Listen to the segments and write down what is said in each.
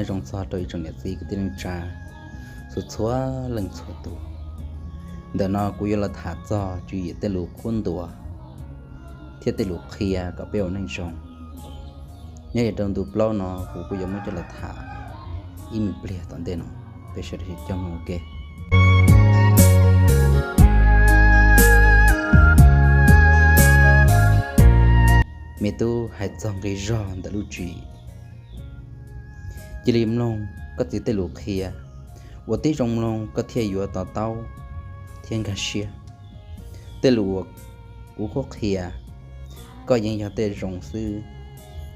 Zoo txog rau ib tsoom niam txiv kwv tij neej tsa txhua txhua leej txhua tus. Ntawm no kuv yuav los tham txog tswv yim tej lus qhuab ntuas thiab tej lus qhia kom peb ua neej zoo. Nyob li rau ntu plaub no kuv kuj yuav muab coj los tham ib me pliag tom ntej no, peb sawv daws coj mloog ua ke. Me tub, hais txog nqi zog ntawm lub tswv yim, cia li mloog koj txiv tej lus qhia, ua tib zoo mloog koj thiaj yuav to taub thiab nkag siab. Tej lus uas kuv qhuab qhia, koj yeej yog tej zoo xwb.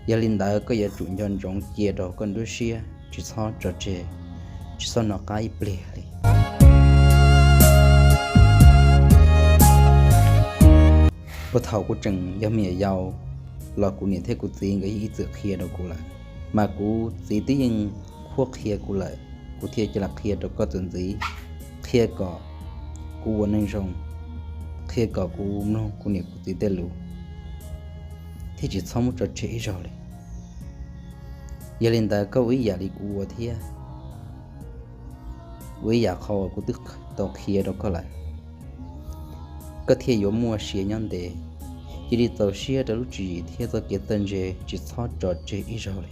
Yog li ntawd koj yuav tsum nco ntsoov cia rau koj nruab siab, tsis txhob tso tseg, tsis txhob hnov qab ib pliag li. Puag thaum kuv tseem yog me nyuam yaus los kuv niam thiab kuv txiv nkawd yeej ib txwm qhia rau kuv lawm, mas kuv txiv twb yeej qhuab qhia kuv lawm, kuv thiaj coj los qhia rau koj tus ntxiv, qhia kom kuv ua neej zoo, qhia kom kuv mloog kuv niam kuv txiv tej lus, thiaj tsis txhob muab tso tseg ib zaug li. Yog li ntawd koj ua ib yam li kuv ua thiab, ua ib yam qhov uas kuv twb tau qhia rau koj lawm, koj thiaj yuav muaj sia nyob ntev. Cia li txaus siab rau lub tswv yim thiab txoj kev txawj ntse, tsis txhob tso tseg ib zaug li.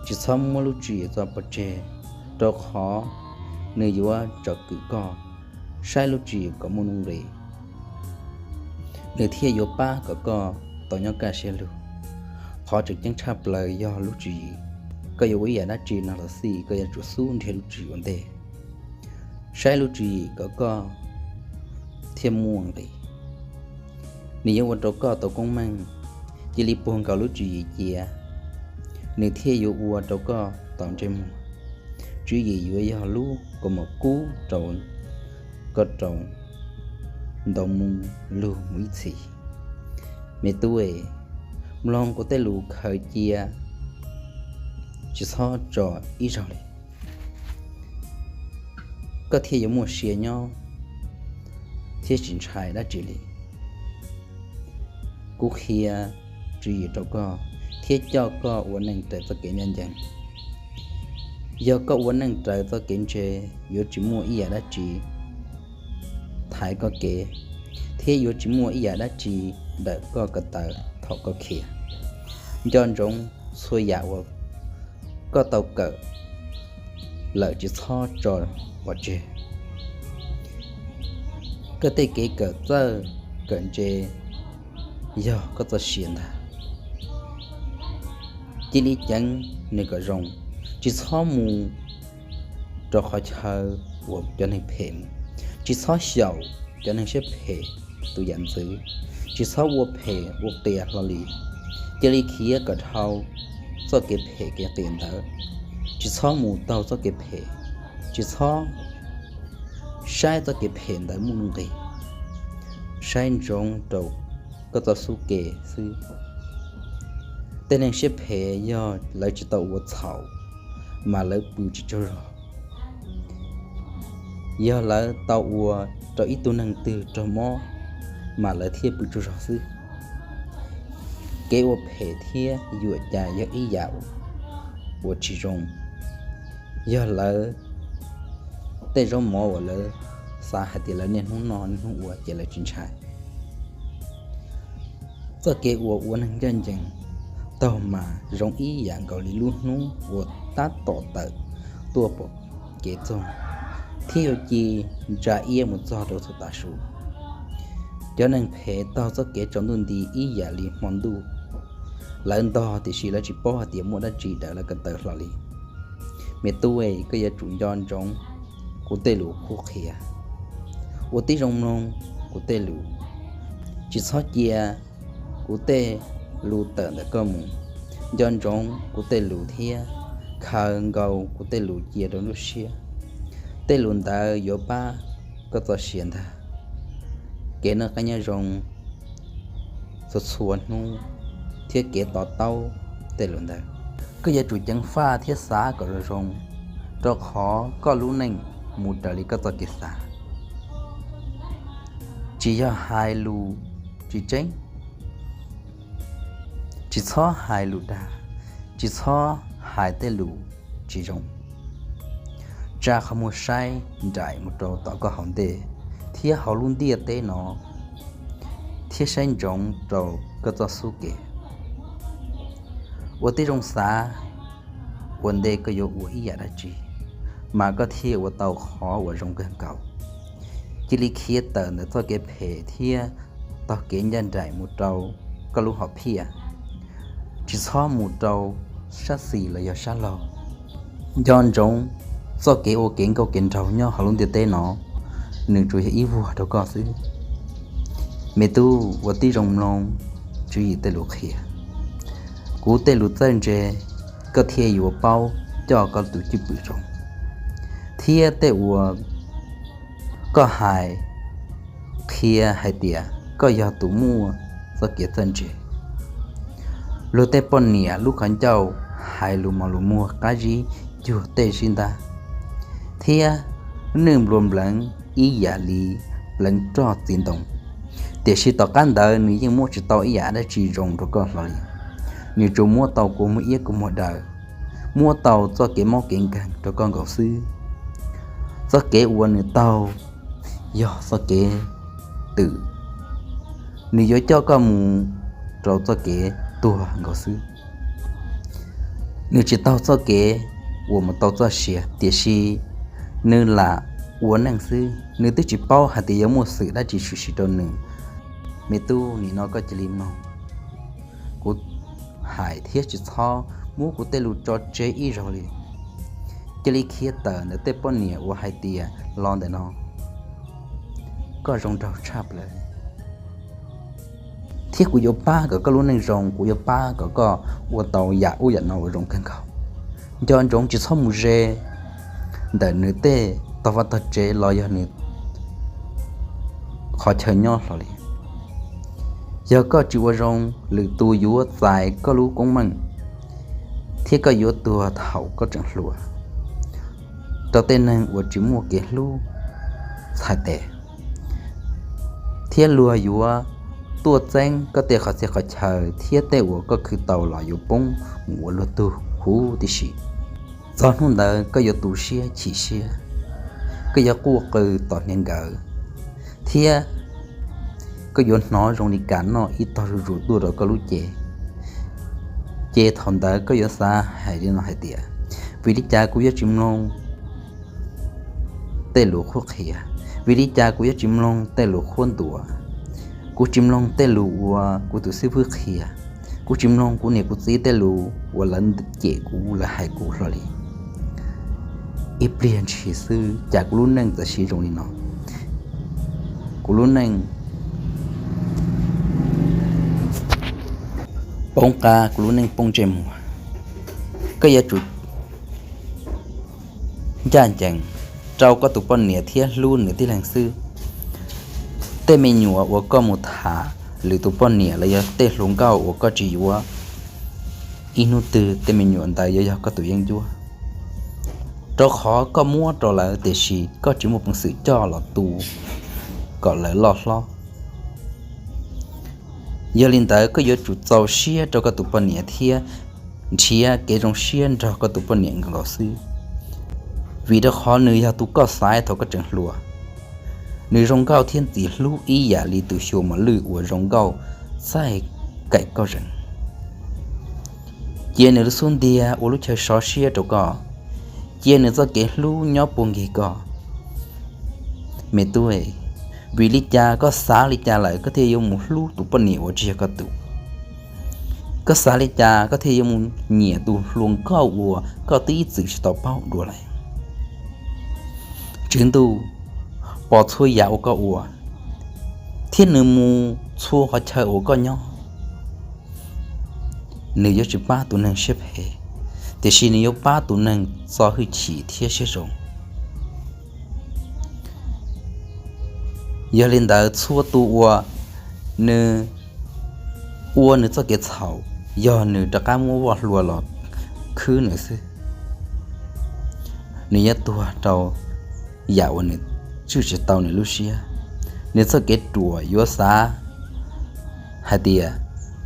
Tsis txhob muab lub tswv yim tso pov tseg, rau qhov nws yuav tsom kwm koj saib lub tswv yim kom muaj nuj nqis, nws thiaj yuav pab kom koj tau nyob kaj siab lug. Qhov tseem ceeb tshaj plaws yog lub tswv yim. Koj yuav ua ib yam dab tsi no los xij, koj yuav tsum xub nrhiav lub tswv yim ua ntej, saib lub tswv yim kom koj thiaj muaj nqis. Nws yuav ua rau koj tau koob meej. Cia li puag nkaus lub tswv yim cia, nws thiaj yuav ua rau koj tau ntsej muag. Tswv yim yuav yog lub kaus mom kub rau koj rau ntau mus lug mus ib txhis. Me tub, mloog kuv tej lus khaws cia, tsis txhob tso ib zaug li, koj thiaj yuav muaj sia nyob thiab tsis ntshai dab tsi li. Kuv qhia tswv yim rau koj thiab coj koj ua neej raws txoj kev ncaj ncees. Yog koj ua neej raws txoj kev ntse, yuav tsis muaj ib yam dab tsi thaiv koj kev, thiab yuav tsis muaj ib yam dab tsi dawm koj ko taw thaum koj khiav. Nco ntsoov txhua yam uas koj tau kawm lawm tsis txhob tso pov tseg. Koj tej kev kawm txawj kawm ntse yog koj txoj sia ntag. Cia li ceev nws kom zoo, tsis txhob mus rau qhov chaw uas cov neeg phem mus, tsis txhob xyaum cov neeg siab phem tus yam ntxwv, tsis txhob ua phem ua qias hlo li. Cia li khiav kom dhau txoj kev phem kev qias ntawd, tsis txhob mus taug txoj kev phem, tsis txhob saib txoj kev phem ntawd muaj nuj nqis, saib ntsoov rau koj txoj xub ke xwb. Tej neeg siab phem yog lawv tsis tau ua txhaum mas lawv pw tsis tsaug zog. Yog lawv tau ua rau ib tug neeg twg raug mob mas lawv thiaj pw tsaug zog xwb. Kev ua phem thiab yuam cas yog ib yam uas tsis zoo. Yog lawv tej zaub mov uas lawv xav hais tias lawv niaj hnub noj niaj hnub ua ces lawv tsis ntshai. Txoj kev uas ua neeg ncaj ncees taug mas zoo ib yam nkaus li lub hnub uas tab tom tawm tuaj pom kev txoog, thiab yuav ci ntsa iab mus txog rau thaum tav su. Cov neeg phem taug txoj kev tsaus ntuj nti ib yam li hmo ntuj. Lawv ntog tiam sis lawv tsis paub hais tias muaj dab tsi dawm lawv ko taw hlo li. Me tub, koj yuav tsum nco ntsoov kuv tej lus qhuab qhia, ua tib zoo mloog kuv tej lus, tsis txhob cia kuv tej lus tawm ntawm koj mus. Nco ntsoov kuv tej lus thiab khaws nkaus kuv tej lus cia rau nruab siab. Tej lus ntawd yuav pab koj txoj sia ntag. Kev noj qab nyob zoo txhua txhua hnub thiab kev to taub tej lus ntawd. Koj yuav tsum ceev faj thiab xav kom zoo zoo, rau qhov koj lub neej mus raws li koj txoj kev xav. Tsis yog hais lus tsis tseeb, tsis txhob hais lus dag, tsis txhob hais tej lus tsis zoo, tsa qhov muag saib nraim mus rau tom koj hauv ntej thiab hauv lub ntiaj teb no, thiab saib ntsoov rau koj txoj xub kev. Ua tib zoo xav ua ntej koj yuav ua ib yam dab tsi, mas koj thiaj ua tau qhov uas zoo kawg nkaus. Cia li khiav tawm ntawm txoj kev phem thiab taug kev ncaj nraim mus rau koj lub hom phiaj, tsis txhob mus rau sab xis los yog sab laug. Nco ntsoov, txoj kev ua kev nkauj kev nraug nyob hauv lub ntiaj teb no, nws tsuas yog ib vuag rau koj xwb. Me tub, ua tib zoo mloog tswv yim tej lus qhia, kuv tej lus txawj ntse, koj thiaj yuav paub coj koj tus cwj pwm zoo, thiab tej uas koj hais qhia hais tias koj yog tus muaj txoj kev txawj ntse. Luag tej poj niam lub qhov ncauj hais lus mos lus muag qab zib cuag tej zib ntab, thiab nwj nplua npleev ib yam li pleev roj txiv ntoo, tiam sis tom qab ntawd nws yeej muab tsis tau ib yam dab tsi zoo rau koj hlo li. Nws tsuas muab tau kua muag iab kua muag daw, muab tau txoj kev mob kev nkeeg rau koj nkaus xwb. Txoj kev uas nws taug yog txoj kev twm, nws yuav coj koj mus rau txoj kev tuag nkaus xwb. Nws tsis taug txoj kev uas mus tau txoj sia, tiam sis nws lam ua neej xwb, nws twb tsis paub hais tias yuav muaj xwm dab tsi tshwm sim rau nws. Me tub, nim no koj cia li mloog kuv hais thiab tsis txhob muab kuv tej lus tso tseg ib zaug li. Cia li khiav tawm ntawm tej poj niam uas hais tias los ntawm no koj zoo nraug tshaj plaws, thiab kuv yuav pab kom koj lub neej zoo, kuv yuav pab kom koj ua tau yam ub yam no uas zoo kawg nkaus. Nco ntsoov tsis txhob mus ze ntawm nws tej tog vaj tog tsev los yog nws qhov chaw nyob hlo li. Yog koj tsis ua zoo, lwm tus yuav txais koj lub koob meej, thiab koj yuav tuag thaum koj tseem hluas rau tej neeg uas tsis muaj kev hlub txhais tes, thiab luag yuav tuaj txeeb koj tej qhov txhia qhov chaw, thiab tej uas koj khwv tau los yuav poob mus ua luag tug huv tib si. Txog hnub ntawd koj yuav tu siab chim siab, koj yuav quaj qw tom hniav nkawd, thiab koj yuav hnov zoo li kas noj ib tog zuj zus tuaj rau koj lub cev. Ces thaum ntawd koj yuav xav hais li no hais tias, vim li cas kuv yuav tsis mloog tej lus qhuab qhia? Vim li cas kuv yuav tsis mloog tej lus qhuab ntuas? Kuv tsis mloog tej lus uas kuv tus xib fwb qhia, kuv tsis mloog kuv niam kuv txiv tej lus uas lawv cem kuv, lawv hais kuv hlo li. Ib pliag ntshis xwb cas kuv lub neej txawm siv zoo li no. Kuv lub neej poob qab, kuv lub neej poob ntsej muag. Koj yuav tsum ncaj ncees rau koj tus poj niam thiab hlub nws tib leeg xwb. Tej me nyuam uas koj mus tham lwm tus poj niam los yog tej hluas nkauj uas koj tsis yuav, ib hnub twg tej me nyuam ntawd yuav yog koj tus yeeb ncuab, rau qhov koj muab rau lawv tiam sis koj tsis muaj peev xwm coj los tu kom lawv loj hlob. Yog li ntawd koj yuav tsum txaus siab rau koj tus poj niam thiab nrhiav kev zoo siab nrog koj tus poj niam nkaus xwb, vim rau qhov nws yog tus koj xaiv thaum koj tseem hluas. Nws zoo nkauj thiab ntxim hlub ib yam li tus xyuas mos lwj uas zoo nkauj txaij kaim koj zeem. Cia nws lub xub ntiag ua lub chaw sov siab rau koj, cia nws txoj kev hlub nyob puag nkeeg koj. Me tub, vim li cas koj xav li cas lawm koj thiaj yuav mus hlub tus poj niam uas tsis yog koj tus? Koj xav li cas koj thiaj yuav mus nyiam tus hluas nkauj uas koj twb ib txwm tsis tau paub dua lawm? Tswv Ntuj pom txhua yam uas koj ua, thiab nws mus txhua qhov chaw uas koj nyob. Nws yuav tsis pab tus neeg siab phem, tiam sis nws yuav pab tus neeg txo hwj chim thiab siab zoo. Yog li ntawd txhua tus uas nws ua nws txoj kev txhaum, yog nws rov qab muab voj hlua los khwb nws xwb. Nws yuav tuag rau yam uas nws tswj tsis tau nws lub siab. Nws txoj kev ruam yuav xav hais tias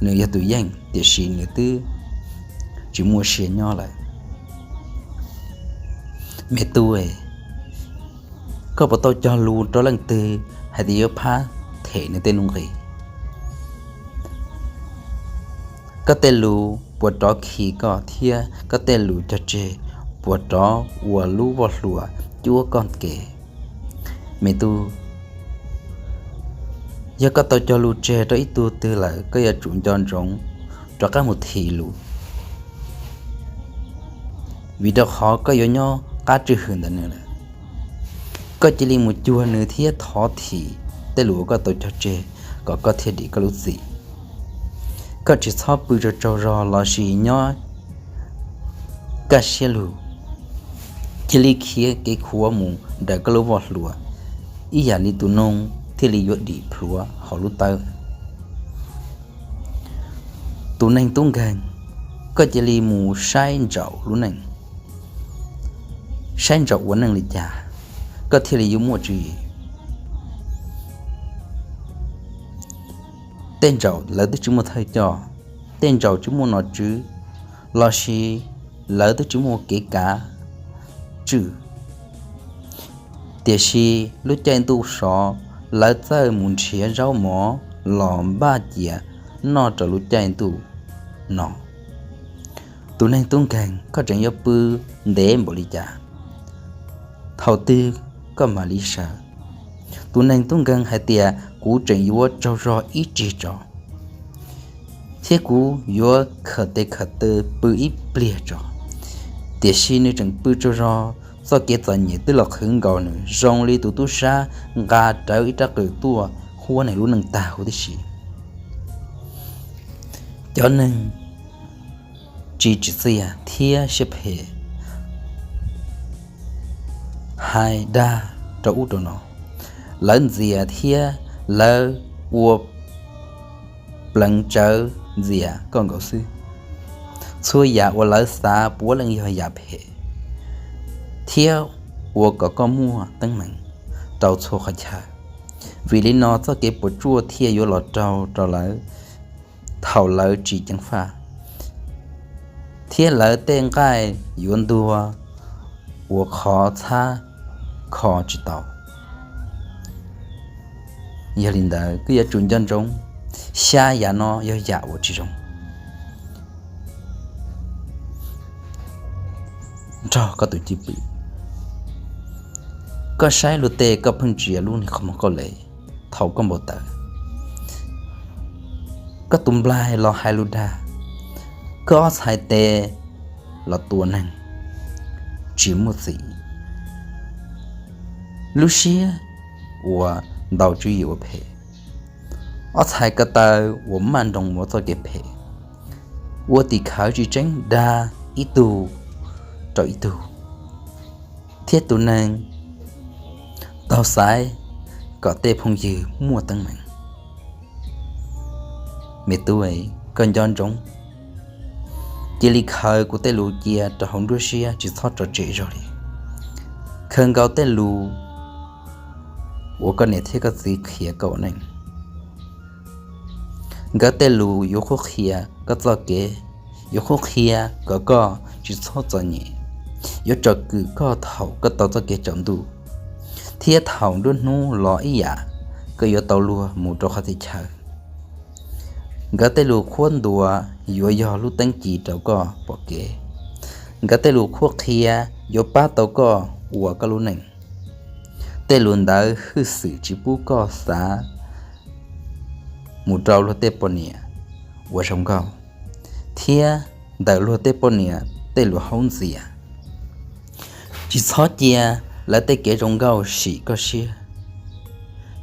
nws yog tus yeej, tiam sis nws twb tsis muaj sia nyob lawm. Me tub, koj puas tau cog lus rau leej twg hais tias yuav pab them nws tej nuj nqis? Koj tej lus puas rov khi koj thiab koj tej lus cog tseg puas rov ua lub voj hlua cuab koj kev? Me tub, yog koj tau cog lus tseg rau ib tug twg lawm, koj yuav tsum nco ntsoov rov qab mus thim lus, vim rau qhov koj yuav nyob qab tswj hwm ntawm nws lawm. Koj cia li mus cuag nws thiab thov thim tej lus uas koj tau cog tseg kom koj thiaj dim koj lub txim. Koj tsis txhob pw tsaug tsaug zog lossis nyob kaj siab lug, cia li khiav kev khuav mus daws koj lub voj hlua, ib yam li tus noog thiaj li yuav dim plhuav hauv lub tawb. Tus neeg tub nkeeg, koj cia li mus saib ntsaum lub neej, saib ntsaum ua neej li cas, koj thiaj li yuav muaj tswv yim. Tej ntsaum lawv twb tsis muaj thawj coj, tej ntsaum tsis muaj nom tswv, lossis lawv twb tsis muaj kev kav tswj. Tiam sis lub caij ntuj sov, lawv txawj mus nrhiav zaub mov los npaj cia noj rau lub caij ntuj no. Tus neeg tub nkeeg, koj tseem yuav pw ntev npaum li cas? Thaum twg koj mam li sawv? Tus neeg tub nkeeg hais tias, kuv tseem yuav tsaug zog ib tsig tso, thiab kuv yuav khawm tes khawm taw pw ib pliag tso. Tiam sis nws tseem pw tsaug zog, txoj kev txom nyem twb los qhwv nkaus nws zoo li tus tub sab nqa rawv ib rab qws tuaj huab nws lub neej tag huv tib si. Cov neeg tsis tsim txiaj thiab siab phem hais dag rau ub rau no, lawv ntxias thiab lawv ua pleev tsawv ntxias koj nkaus xwb. Txhua yam uas lawv xav puav leej yog yam phem thiab ua kom koj muaj teeb meem rau txhua qhov chaw. Vim li no txoj kev puas tsuaj thiaj yuav los raug rau lawv thaum lawv tsis ceev faj, thiab lawv tej nqaij yuav ntuag ua qhov txhab kho tsis tau. Yog li ntawd koj yuav tsum nco ntsoov, xya yam no yog yam uas tsis zoo nrog koj tus cwj pwm. Koj saib luag tej, koj pheej ntsia lub niag qhov muag qauj les thaum koj npau taws. Koj tus nplaig los hais lus dag, koj ob txhais tes los tua neeg tsis muaj txim. Lub siab uas ntaus tswv yim ua phem, ob txhais ko taw uas maj nroos ua txoj kev phem, ua tim khawv tsis tseeb dag ib tug rau ib tug, thiab tus neeg taug xaiv kom tej phooj ywg muaj teeb meem. Me tub, koj nco ntsoov, cia li khaws kuv tej lus cia rau hauv nruab siab, tsis txhob tso tseg zog li. Khaws nkaus tej lus uas koj niam thiab koj txiv qhia koj ua neej. Nkawd tej lus yuav qhuab qhia koj txoj kev, yuav qhuab qhia kom koj tsis txhob txom nyem, yuav tsom kwm koj thaum koj tau txoj kev tsaus ntuj, thiab thaum nruab hnub los ib yam koj yuav tau luag mus rau qhov txhia chaw. Nkawd tej lus qhuab ntuas yuav yog lub teeb ci rau koj pom kev. Nkawd tej lus qhuab qhia yuav pab tau koj ua koj lub neej. Tej lus ntawd hwj xwm tsis pub koj xav mus rau luag tej poj niam uas zoo nkauj, thiab ntawm luag tej poj niam tej lus haub ntxias. Tsis txhob cia lawv tej kev zoo nkauj sim koj siab.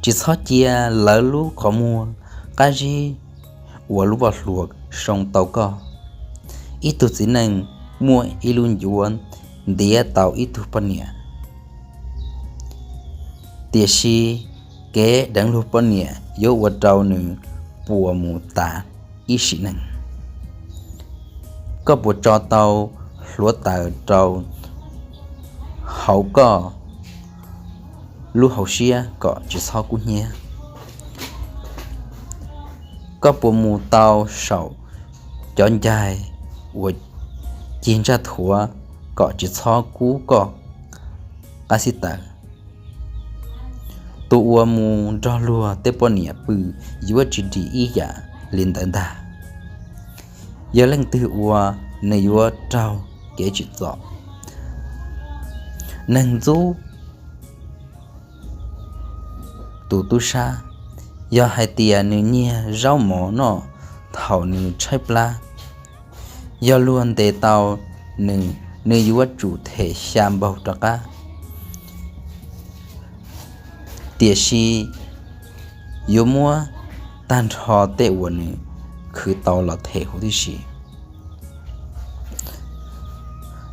Tsis txhob cia lawv lub qhov muag qab zib ua lub voj hlua soo tau koj. Ib tug txiv neej muaj ib lub ncuav ntiav tau ib tug poj niam, tiam sis kev deev luag poj niam yuav ua rau nws puas mus tas ib sim neej. Koj puas tso tau hluav taws rau hauv koj lub hauv siab kom tsis txhob kub hnyiab? Koj puas mus tau saum cov ncaig uas cig ntsaj thuav kom tsis txhob kub koj qab xib taws. Tus uas mus nrog luag tej poj niam pw yuav tsis dim ib yam li ntawd ntag. Yog leej twg ua, nws yuav raug kev tsim txom. Neeg ntxub tus tub sab, yog hais tias nws nyiag zaub mov noj thaum nws tshaib plab, yog luag ntes tau nws, nws yuav tsum them xya npaug rov qab. Tiam sis yuav muab tag nrho tej uas nws khwv tau los them huv tib si.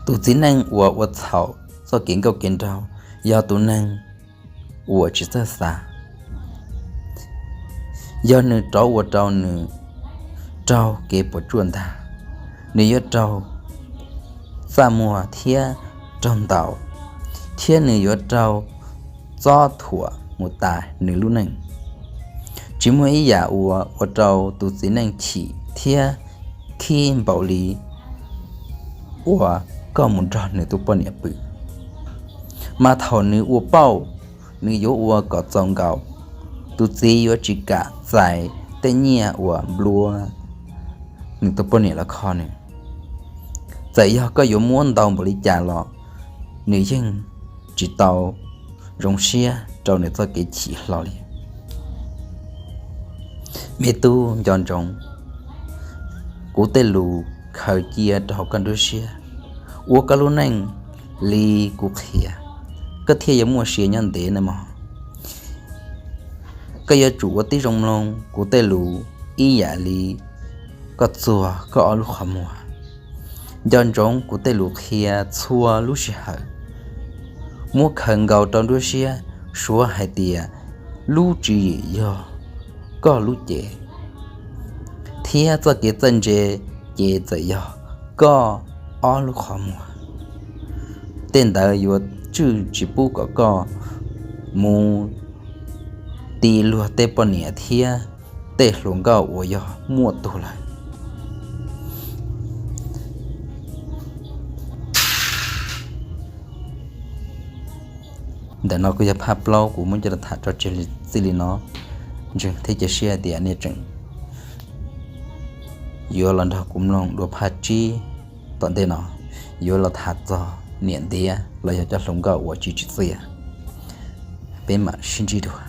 Tus txiv neej uas ua txhaum txoj kev nkauj kev nraug yog tus neeg uas tsis txawj xav. Yog nws rov ua rau nws raug kev puas tsuaj ntag, nws yuav raug txaj muag thiab raug ntaus, thiab nws yuav raug txob thuam mus tas nws lub neej. Tsis muaj ib yam uas ua rau tus txiv neej chim thiab khib npaum li uas koj mus nrog nws tus poj niam pw. Mas thaum nws ua pauj, nws yuav ua kom txaus nkaus. Tus txiv yuav tsis kam txais tej nyiaj uas nplua nws tus poj niam los kho nws. Txawm yog koj yuav muab ntau npaum li cas los nws yeej tsis tau zoo siab rau nws txoj kev chim hlo li. Me tub, nco ntsoov kuv tej lus khaws cia rau hauv koj nruab siab, ua koj lub neej li kuv qhia, koj thiaj yuav muaj sia nyob ntev nawb mog. Koj yuav tsum ua tib zoo mloog kuv tej lus ib yam li koj txuag koj ob lub qhov muag. Nco ntsoov kuv tej lus qhia txhua lub sij hawm. Muab khaws nkaus rau nruab siab, suav hais tias lub tswv yim yog koj lub cev, thiab txoj kev txawj ntse ces txawm yog koj ob lub qhov muag. Tej ntawd yuav tswj tsis pub kom koj mus ti luag tej poj niam thiab tej hluas nkauj uas yog muaj tug lawm. Ntawm no kuj yog phaj plaub kuv muab coj los tham tso tseg txij li no. Ntseeg thiab cia siab tias nej tseem yuav los nrog kuv mloog dua phaj tsib tom ntej no, yuav los tham txog niam ntiav los yog cov hluas nkauj uas tsis tsim txiaj. Peb mam sib ntsib dua.